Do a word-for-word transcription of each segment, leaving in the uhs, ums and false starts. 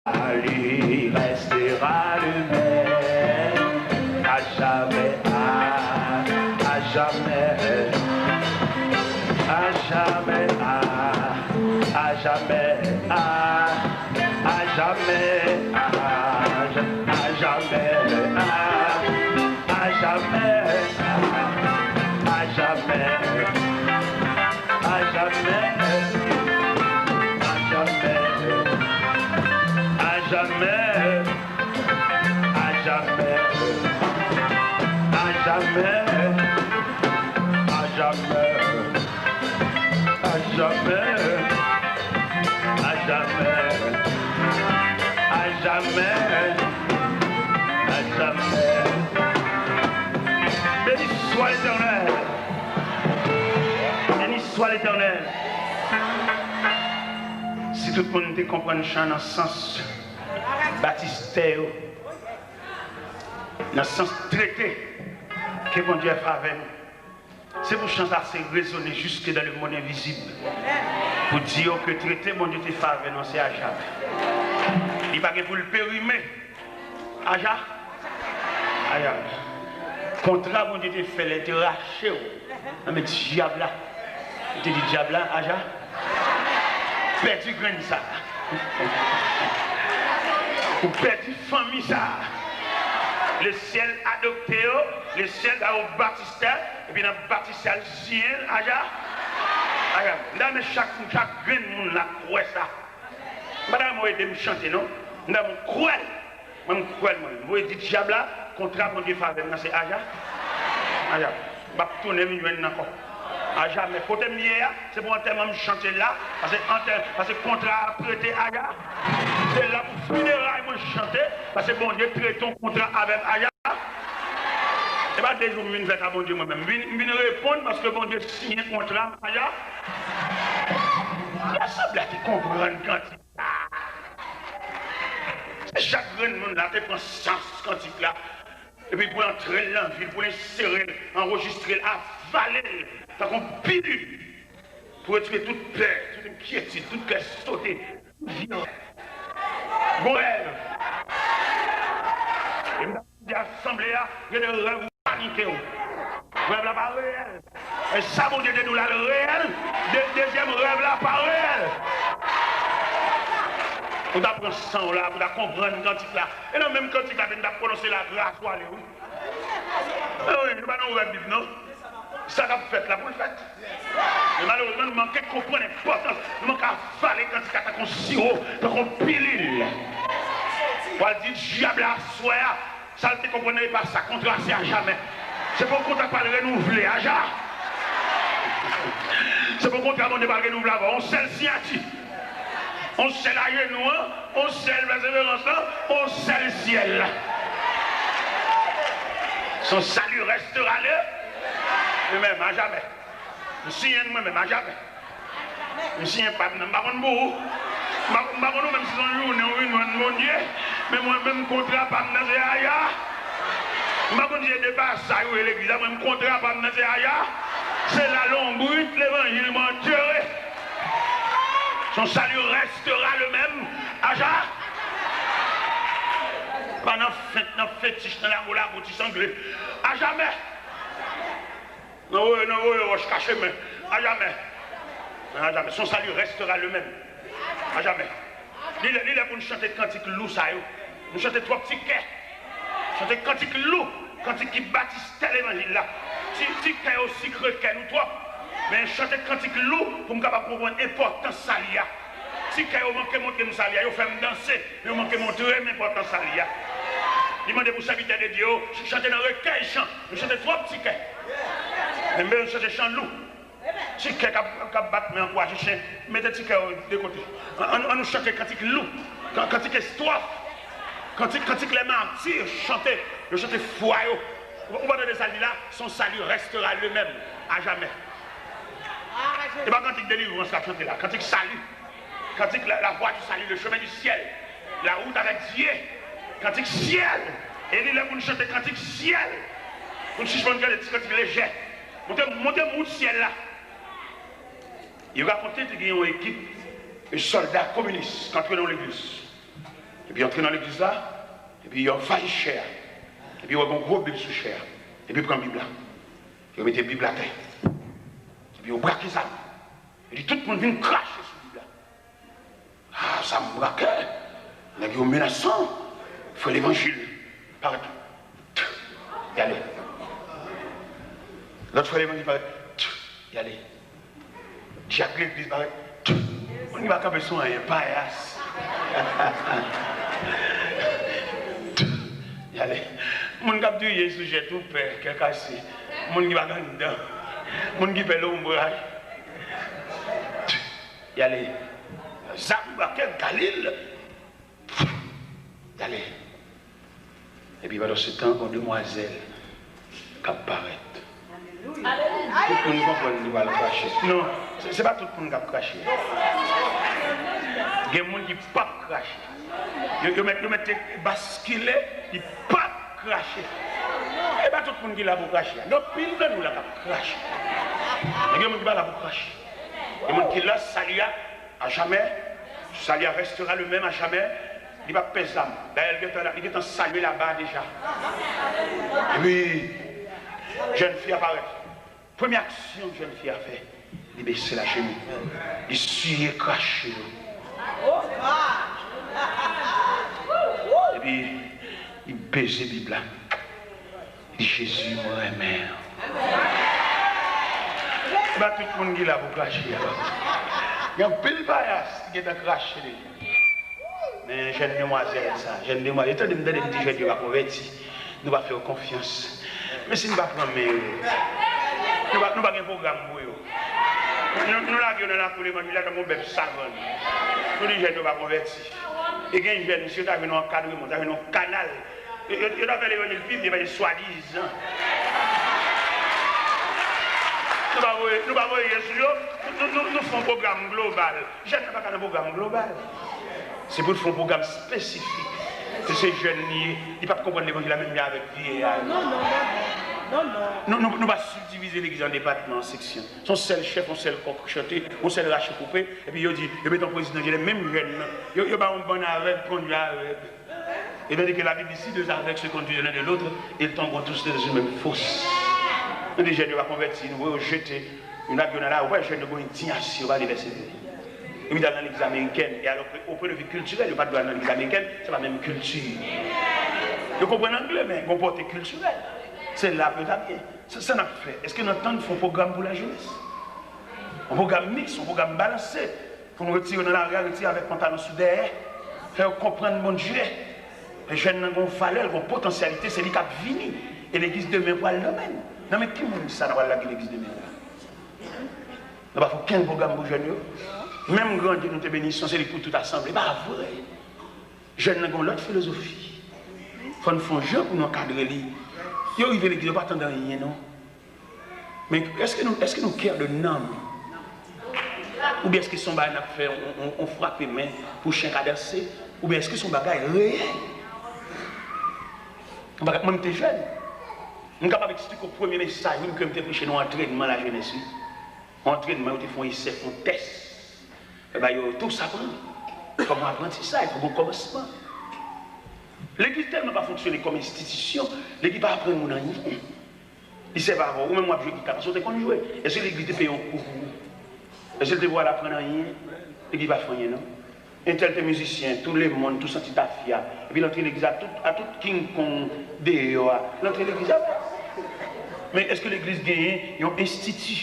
lui restera le même, à jamais, à, à jamais, à jamais, à, à jamais, à, à jamais, à, à jamais, à, à jamais, à, à jamais. À jamais, à jamais, à jamais, à jamais, à jamais, à jamais, à jamais, à jamais, à jamais, à jamais. Béni soit l'Éternel. Béni soit l'Éternel. Si tout moun te konprann chan nan sans batistè yo, nan sans trete ke Bondye fè avè nou, se pou chan sa se rezone jiske dans le monde invisible, pou di yo ke trete Bondye te fè avè nou se a jamè. Li pa gen pou l perime. Aja? Aja. Kontra Bondye te fè lè te rache w nan men dyab la. Li te di dyab la, Aja, pèdi grenn sa. Ou pèdi fanmi sa. Lesyèl adopte yo, lesyèl ba yo batistè, epi nan batistè a l siyen l, Aja? Aja. M ta renmen chak, chak grenn moun la kwè sa. M pa ta renmen w ede m chante non. M ta renmen w kwè l. Mwen m kwè l mwen. M voye di dyab la, kontra Bondye fè avè m nan se Aja. Aja. M p ap tounen vin jwenn l ankò. A jamè. Kote m ye a, se pou antèman m chante la, paske antè, paske kontra a prete Aja. Se la pou fineray mwen chante, paske Bondye trete yon kontra avè m Aja. E pa de jou m vin fè ka Bondye mwen menm. M vin, m vin reponn paske Bondye siyen kontra m Aja. Lè sanble a te konprann kantik. Se chak grenn moun la te pran sans kantik la, epi pou l antre l nan vi l, pou l ensere l, anrejistre l, avale l tankou yon pilil, pou retire tout pè, tout enkyetid, tout kè sote, tout vye rèv. Gon rèv. E m ta di asanble a, gen de rèv ou panike w. Rèv la pa reyèl. E sa Bondye te di w la, l reyèl. De, dezyèm rèv la pa reyèl. Ou ta pran san w la, pou ta konprann kantik la. E nan menm kantik la, te n t ap pwononse la gras ou ale, wi. E wi, nou pa nan ouvè Bib, non. Sa k ap fèt la, pou l fèt. Men malerezman, nou manke konprann enpòtans. Nou manke avale kantik la tankou yon siwo, tankou yon pilil. Pou al di dyab la aswè a, sa l te konprann nan, e pa sa. Kontra se a jamè. Se pou kontra pa l renouvle, Aja. Se pou kontra Bondye pa l renouvle avè w. Yon sèl siyati. Yon sèl ajenou an, yon sèl pèseverans lan, yon sèl syèl la. Son salut restera le, le même, à jamais. M siyen mwen menm, a jamè. M siyen pa m nan, m pa konn pou ou. M pa, m pa konn ou menm si se yon jounen ou vin jwenn Bondye, men mwen menm kontra pa m nan se Aja. M pa konn si se de pasaj ou ye legliz la, mwen menm kontra pa m nan se Aja. Se la lonbrit levanjil mwen antere. Son salut restera le même, Aja. Pa nan fent, nan fetich, nan lago lago, ti sangle. A jamè. Nan voye, nan voye wòch kache men. A jamè. A jamè. Son salut restera le même. A jamè. Li lè, li lè pou n chante kantik lou sa yo. Nou chante twòp ti kè. Chante kantik lou. Kantik ki batistè levanjil la. Ti, ti kè yo sikre kè nou twòp. Men chante kantik lou pou m kapab konprann enpòtans sali a. Ti kè yo manke montre m sali a. Yo fè m danse. Yo manke montre m enpòtans sali a. Li mande pou sèvitè de Dye yo ch-, chante nan rekèy chan. Nou chante twòp ti kè. Men m bezwen chante chan lou. Ti kè k ap, k ap bat men ankouraje chen. Mete ti kè yo de kote. An, an, an nou chante kantik lou. Kan-, kantik estwòf. Kantik, kantik lè mati chante. Yo chante fwa yo. Ou, ou pa tande sa l di la? Son salut restera le même à jamais. E pa kantik delivrans k ap chante la. Kantik sali. Kantik la, la voie du salut, le chemin du ciel, la route avec Dieu. Kantik syèl. E li lè pou n chante kantik syèl. Pou n sispann chante ti kantik lejè. Monte, monte wout syèl la. Yo rakonte te gen yon ekip sòlda kominis k antre nan yon legliz. Epi yo antre nan legliz la, epi yo anvayi chè a. Epi yo wè gen yon gwo Bib sou chè a. Epi yo pran Bib la. Yo mete Bib la atè. Epi yo brake zam. Epi tout moun vin krache sou Bib la. Ah, zam brake. Nèg yo menasan. Frè Levanjil parèt. Y ale. Lòt frè Levanjil parèt. Y ale. Dyak legliz parèt. Moun ki pa kanpe sou anyen, payas. Y ale. Moun k ap touye sou jèt ou pè, kè kase. Moun ki pa gen anndan. Moun ki pè lonbraj. Y ale. Zam brake Galil. Y ale. Epi pandan se tan, yon demwazèl k ap parèt. Tout moun konprann li pral krache. Non, se, se pa tout moun k ap krache. Gen moun ki p ap krache. Yo, yo mèt, yo mèt te baskile, li p ap krache. E pa tout moun ki la pou krache. Gen anpil nan nou la k ap krache. Men gen moun ki pa la pou krache. Gen moun ki la, sali a, à jamais. Sali a restera le menm à jamais. Li p ap pè zam. Dayè, li gentan, li gentan salye laba deja. Epi, jèn fi a parèt. Premye aksyon jèn fi a fè, li bese lajenou. Li siye krache yo. Epi, li beze Bib la. Li di, Jezi, mwen renmen w. E pa tout moun ki la pou krache a. Gen anpil payas ki gentan krache deja. Men jèn demwazèl sa, jèn demwazèl, tande m, tande m di jèn yo pa konvèti. Nou pa fè yo konfyans. Men si nou pa pran men yo, nou pa, nou pa gen pwogram pou yo. Nou, nou lage yo nan lakou levanjil la tankou bèf savann. Nou di jèn yo pa konvèti. E gen jèn, si yo ta jwenn yon ankadreman, ta jwenn yon kanal, yo, yo, yo ta fè levanjil pi byen pase swadizan. Nou pa voye, nou pa voye je sou yo, nou, nou, nou fè yon pwogram global. Jèn nan pa ka nan pwogram global. Se pou l fè yon pwogram espesifik. Se, se jèn li ye, li p ap konprann levanjil la menm jan avèk vye a yo. Non, non, non, non, non. Nou, nou, nou pa sibdivize legliz an depatman, an seksyon. Se yon sèl chèf, yon sèl kòk chante, yon sèl rache koupe, epi yo di, yo mete yon prezidan, yo di menm jèn nan, yo, yo ba yon bann avèg, kondui avèg. E tandis que la Bible dit, si deux aveugles se conduisent l'un de l'autre, ils tomberont tous deux sur une même fosse. Nou di jèn yo pa konvèti, nou voye yo jete, nou lage yo nan lari, ou wè jèn yo gen yon endiyasyon, yo pa vle pèsevere. Yo vin al nan legliz amerikèn, e alò ke, au point de vue culturel, yo pa t dwe al nan legliz amerikèn, se pa menm kilti. Yo konprann angle, men gen yon pòte kiltirèl. Se la pou yo ta byen. Sa, sa n ap fè? Èske n antann fè yon pwogram pou lajenès? Yon pwogram miks, yon pwogram balanse. Pou nou retire yo nan lari a, retire avèk pantalon sou dèyè. Fè yo konprann Bondye. Jèn nan gen yon valè, l gen yon potansyalite, se li k ap vini. E legliz demen pral nan men n. Nan men ki moun sa n a pral lage legliz demen an la? Nou pa fè okenn pwogram pou jèn yo. Menm Gran Dye nou te benediksyon, se li pou tout asanble. Pa vre. Jèn nan gen yon lòt filozofi. Fò n fè yon jan pou nou ankadre li. Yo rive legliz, yo pa tande anyen, non. Men èske nou, èske nou kè de nanm? Oubyen èske se yon bagay n ap fè, on, on, on frape men pou chen ka danse? Oubyen èske se yon bagay reyèl? Yon bagay, mwen, m te jèn. M kapab eksplike w premye mesaj, wi, ke m te preche nan yon antrènman lajenès, wi. Yon antrènman, yo te fè yon esè, fè yon tès. Yo ba yo, tout sa pran. Fòk gen aprantisaj, fòk gen kòmansman. Legliz tèlman pa fonksyone kòm enstitisyon, legliz pa aprann moun anyen. Li sèvi avè w, ou menm w ap jwe gita, paske w te konn jwe. Èske legliz te peye yon kou pou ou? Èske l te voye w al aprann anyen? Legliz pa fè anyen, non. Entèl te mizisyen, tou lemonn, tou santi tafya. Epi l antre legliz a tout, a tout King Kong deyò a. L antre legliz avè l. Men èske legliz genyen yon enstiti?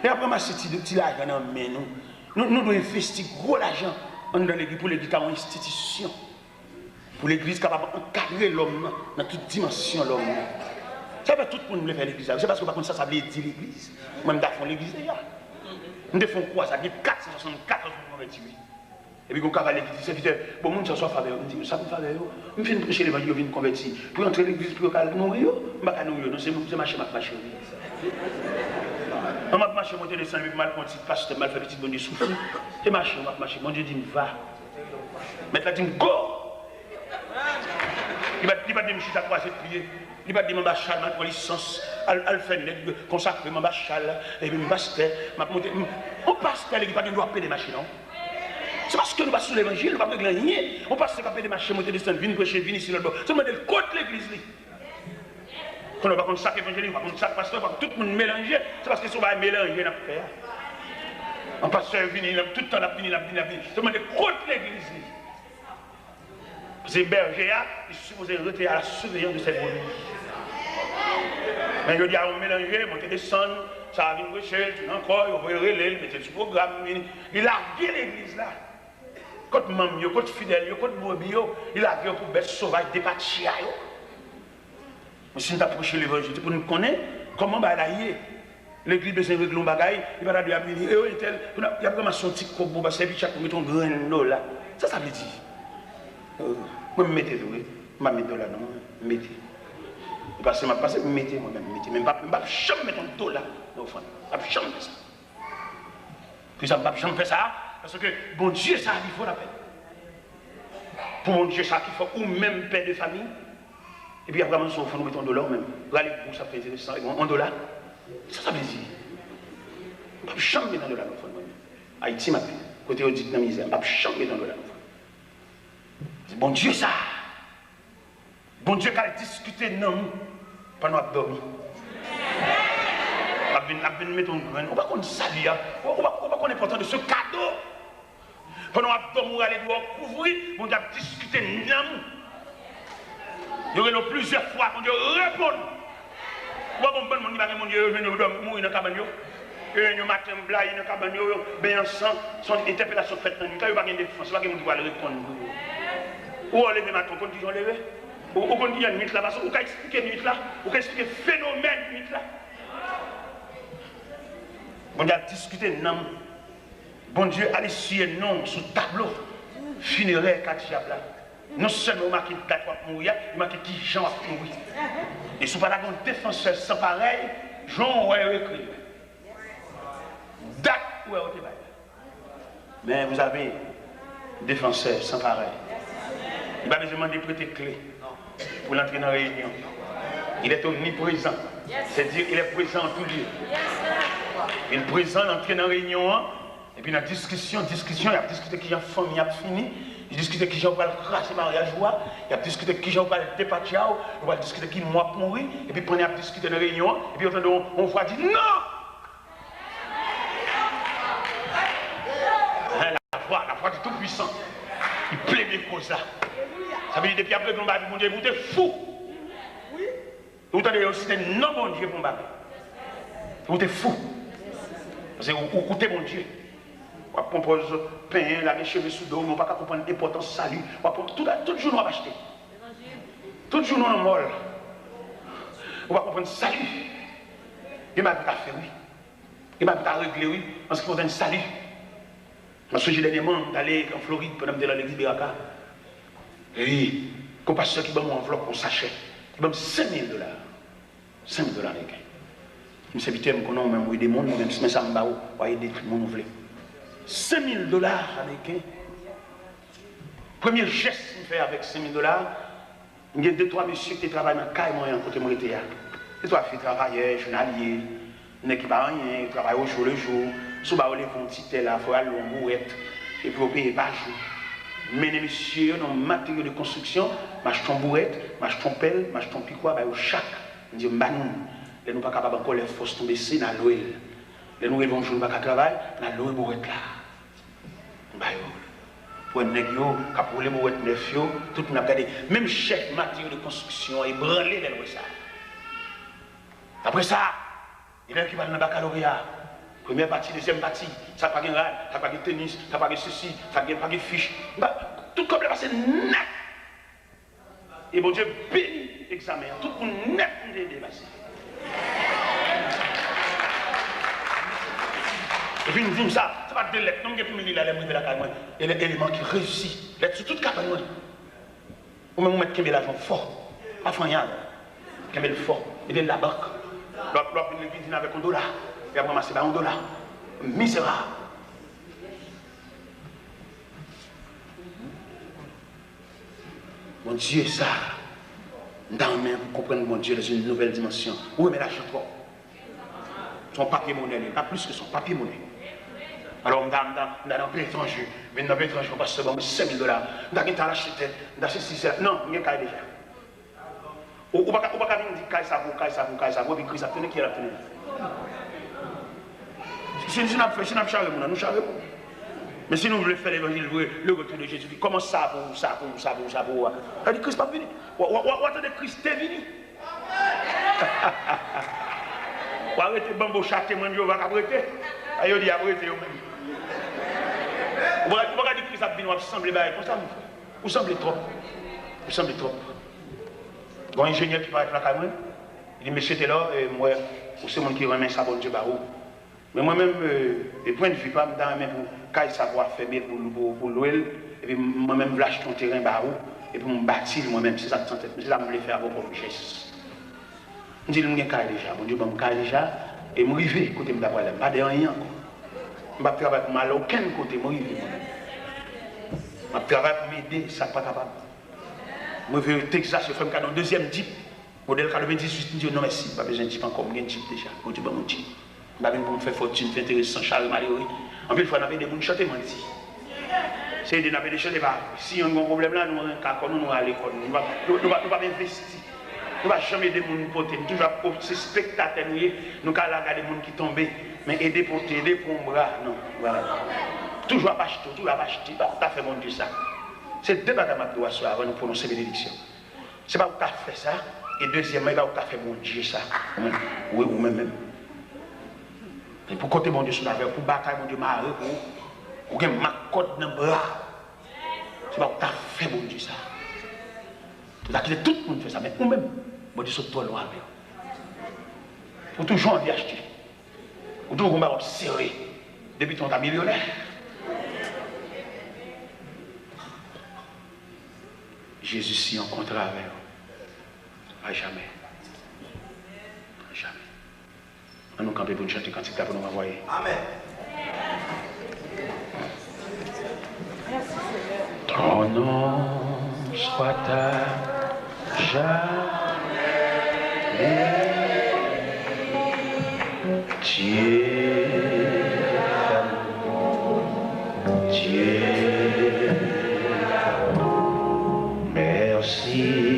Lè y ap ranmase ti, ti lajan nan men nou, nou, nou dwe envesti gwo lajan anndan legliz pou legliz ta yon enstitisyon. Pou legliz kapab ankadre lòm nan, nan tout dimansyon lòm nan. Sa fè tout moun vle fè legliz la. Se paske yo pa konn sa sa vle di legliz. Mwen, m ta fè yon legliz deja. M te fè yon kwazad, gen kat san swasannkatòz moun konvèti, wi. Epi gon kavaye ki di, sèvitè, bon, moun sa yo swa favè yo. M di, sa pou favè yo? M fin preche levanjil, yo vin konvèti. Pou yo antre legliz, pou yo ka nouri yo? M pa ka nouri yo, non, se, se mache m ap mache, wi. An m ap mache, monte desann, epi m al pran ti pastè, m al fè pitit Bondye soufri. Se mache m ap mache, Bondye di m, va. Mèt la di m, go! Li pa, li pa di m chita kwaze pye. Li pa di m anba chal, m al pran lisans, al, al fè nèg konsakre m anba chal, epi m pastè, m ap monte. M, yon pastè, li pa gen dwa pede mache, non. Paske nou pa sou levanjil, nou pa regle anyen. Yon pastè k ap pede mache, monte desann, vin preche, vin isi lòtbò. Se mande l kot legliz li. Konnen w pa konn sa k evanjelik, w pa konn sa k pastè, w pa konn, tout moun melanje. Se paske se yon bagay melanje n ap fè a. Yon pastè vini, l ap tout tan l ap vini, l ap vini, l ap vini. Se mande kot legliz li. Paske bèje a, li sipoze rete à la surveillance de ses brebis. Men jodi a, yon melanje, monte desann, sa a vin preche, l tounen ankò, yo voye rele l, mete l sou pwogram, vini. Li lage legliz la. Kot manm yo, kot fidèl yo, kot brebi yo, li lage yo pou bèt sovaj depatya yo. Men si n ta preche levanjil, se pou n konnen kòman bagay la ye. Legliz bezwen regle yon bagay, li pa ta dwe ap vini, e yo entèl, pou n ap, y ap ranmase yon ti kòb pou pastè, epi chak moun mete yon grenn dola. Sa sa vle di? Euh, mwen m mete tou, wi. M pa met dola non, mwen. M mete. Pase m ap pase, m mete, mwen menm, m mete. Men m p ap, m p ap janm met yon dola nan ofrann. M p ap janm fè sa. Poukisa m p ap janm fè sa? Paske Bondye sa a pi fò lapèn. Pou Bondye sa a ki fè ou menm pè de fanmi, epi ap ranmase yon ofrann ou mete yon dola ou menm. Rale bous ap fè enteresan, yon, yon dola. Sa sa vle di? M p ap janm mete yon dola nan ofrann mwen menm. Ayiti m ap viv. Kote yo di k nan mizè, m p ap janm mete yon dola nan ofrann. Se Bondye sa a. Bondye ka al diskite nanm ou pandan w ap dòmi. L ap vin, l ap vin mete yon grenn. Ou pa konn sali a. Ou, ou pa, ou pa konn enpòtans de ce cadeau. Pandan w ap dòmi, ou rale dwèt ou kouvri, Bondye ap diskite nanm ou. Yo rele w plizyè fwa, Bondye reponn. Ou pa konn bann moun ki pa gen Bondye, yo jwenn yo dòmi, mouri nan kabann yo. Yo jwenn yo maten blayi nan kabann yo, yo benyen san, se yon entèpelasyon k fèt nan nwit la, yo pa gen defans, yo pa gen moun ki pral reponn pou yo. Ou wè w leve maten, ou konn kijan w leve? Ou, ou konn kijan nwit la pase? Ou ka eksplike nwit la? Ou ka eksplike fenomèn nwit la? Bondye ap diskite nanm. Bondye al esiye non w sou tablo finerè ka dyab la. Non sèlman yo make dat w ap mouri a, yo make kijan w ap mouri. E si w pa ta gen yon defansè san parèy, jan w wè yo ekri yo, dat ou wè yo te bay la. Men vous avez défenseur sans pareil. Li pa bezwen mande prete kle pou l antre nan reyinyon. Il est omniprésent. C'est dire il est présent en tout lieu. Il est présent, l antre nan reyinyon an. Epi nan diskisyon, diskisyon, y ap diskite kijan fanmi ap fini, y ap diskite kijan yo pral kraze maryaj ou a, y ap diskite kijan yo pral depatya w, yo pral diskite ki mwa w ap mouri, epi pandan y ap diskite nan reyinyon an, epi yo tande yon, yon vwa di, non! Hein, la voix, la voix du Tout-Puissant. Li plede koz la. Sa vle di depi y ap regle yon bagay pou Bondye, ou te fou. Ou tande yo site non Bondye pou yon bagay. Ou te fou. Paske ou, ou koute Bondye. W ap pran pòz penyen, lage cheve sou do w, men w pa ka konprann enpòtans sali. W ap pran tout, tout jounen w ap achte. Tout jounen w nan mòl. Ou pa konprann sali. Gen bagay ou ka fè, wi. Gen bagay ou ka regle, wi. An se ki konsène sali. Mwen sonje dènyèman, m t ale an Florid pandan m te nan legliz Beraka. Epi, gon pastè ki ban m yon anvlòp, yon sachè. Li ban m senk mil dola. Senk mil dola ameriken. Li di m, sèvitè, m konnen w menm ou ede moun, mwen menm, men sa m ba ou, w a ede tout moun ou vle. Senk mil dola ameriken. Premye jès m fè avèk senk mil dola, m gen de twa mesye ki te travay nan kay mwen an kote m rete a. De twa fi travayè, jounalye, nèg ki pa anyen, yo travay au jour le jour. Si w ba yo leve yon ti tè la, fò yo al lwe yon bourèt, epi yo peye pa jou. M mennen mesye yo nan yon materyo de konstriksyon, m achte yon bourèt, m achte yon pèl, m achte yon pikwa, ba yo chak. M di yo, m ba nou. Lè nou pa kapab ankò, lè fòs nou bese, n a lwe l. Lè nou rive yon jou nou pa ka travay, n a lwe bourèt la. M ba yo. Pou wè nèg yo k ap woule bourèt nèf yo, tout moun ap gade. Menm chèf materyo de konstriksyon an ebranle lè l wè sa. Apre sa, elèv ki pral nan bakaloreya, premyè pati, dezyèm pati, sa k pa gen rad, sa k pa gen tenis, sa k pa gen sesi, sa k gen, pa gen fich. M ba, tout kòb la pase nèt. E Bondye beni egzamen an. Tout moun nèt m te ede pase. Epi m di m sa, se pa de lèt non m gen pou m li la lè m rive lakay mwen. E lè eleman ki reyisi. Lèt sou tout kabann mwen. Ou menm ou mèt kenbe lajan w fò. Pa fè anyen avè l. Kenbe l fò. Mete l labank. Lè w ap, lè w ap vin legliz, vin avèk yon dola. Epi ap ranmase ba yon dola. Mizerab. Bondye sa, m ta renmen pou konprann Bondye dans une nouvelle dimension. Ou renmen lajan twòp. Se yon papye monè li ye, pa plis ke sa, yon papye monè. Alò, m ta, m ta, m ta nan Pétange, vin nan Pétange, yon pastè ban mwen senk mil dola. M ta gen tan al achte tè, m ta sesi, sela. Non, m gen kay deja. Ou, ou pa ka, ou pa ka vin di kay sa pou, kay sa pou, kay sa pou, epi Kris ap tounen, kiyès l ap tounen? Si, si n ap fè, si n ap chare moun nan, nou chare moun. Men si nou vle fè levanjil vre, le retour de Jésus, kòmanse sa pou, sa pou, sa pou, sa pou, sa pou. Sa di Kris p ap vini. W a, w a, w a, w a tande Kris te vini. W a rete banbo chak temwen Jewova k ap rete. A yo di y ap rete yo menm. Ou pa, ou pa ka di Kris ap vini, w ap sanble bagay konsa, mon frè. Ou sanble twòp. Ou sanble twòp. Gon enjenyè ki parèt lakay mwen. Li di, Mesye Telor, e, m wè ou se moun ki renmen sa Bondye ba ou. Men mwen menm, e, e pwennvi pa m, m ta renmen pou kay sa pou w ap fèmen, pou, pou, pou lwe l. Epi mwen menm, m vle achte yon teren ba ou. Epi m bati l mwen menm. Se sa k t nan tèt mwen. Se sa m vle fè avè w kòm jès. M di l, m gen kay deja. Bondye ban m kay deja. E m rive kote m ta pral la. M pa de anyen ankò. M p ap travay pou m al okenn kote. M rive mwen menm. M ap travay pou m ede sa k pa kapab. M rive Texas, yo fè m kado yon dezyèm Jeep. Modèl katrevendizuit, m di yo, "Non, mèsi, m pa bezwen Jeep ankò, m gen Jeep deja. Bondye ban m yon Jeep." M pa vin pou m fè fòtin, fè enteresan, chare malere. Anpil fwa, n ap ede moun chante manti. Se ede n ap ede chante, pa, si yonn gen yon pwoblèm la, nou rank akò nou, nou rale kò nou. Nou pa, nou, nou pa, nou pa envesti. Nou pa janm ede moun pote. Nou toujou ap, se spektatè nou ye. Nou ka la gade moun ki tonbe. Men ede pote, ede pran yon bra, non. Voilà. Toujou ap achte, toujou ap achte. Pa ta fè Bondye sa. Se de bagay m ap di w aswè a avan nou pwononse benediksyon. Se pa ou k ka fè sa, e dezyèmman, e pa ou k ka fè Bondye sa. Ou menm, wi, ou menm menm. E pou kote Bondye sou lavè, pou batay Bondye mare pou ou, ou gen mak kòd nan bra. Se pa ou k ka fè Bondye sa. Ou ta kite tout moun fè sa, men ou menm, Bondye sot twò lwen avè w. Ou toujou anvi achte. Ou toujou gon bagay w ap sere. Depi tan w ta milyonè. Jezi siyen yon kontra avè w. A jamè. A jamè. Ann nou kanpe pou n chante kantik la pou nou ranvwaye. Amèn. Ton non soit à jamais béni, Dieu d'amour, Dieu d'amour. Merci.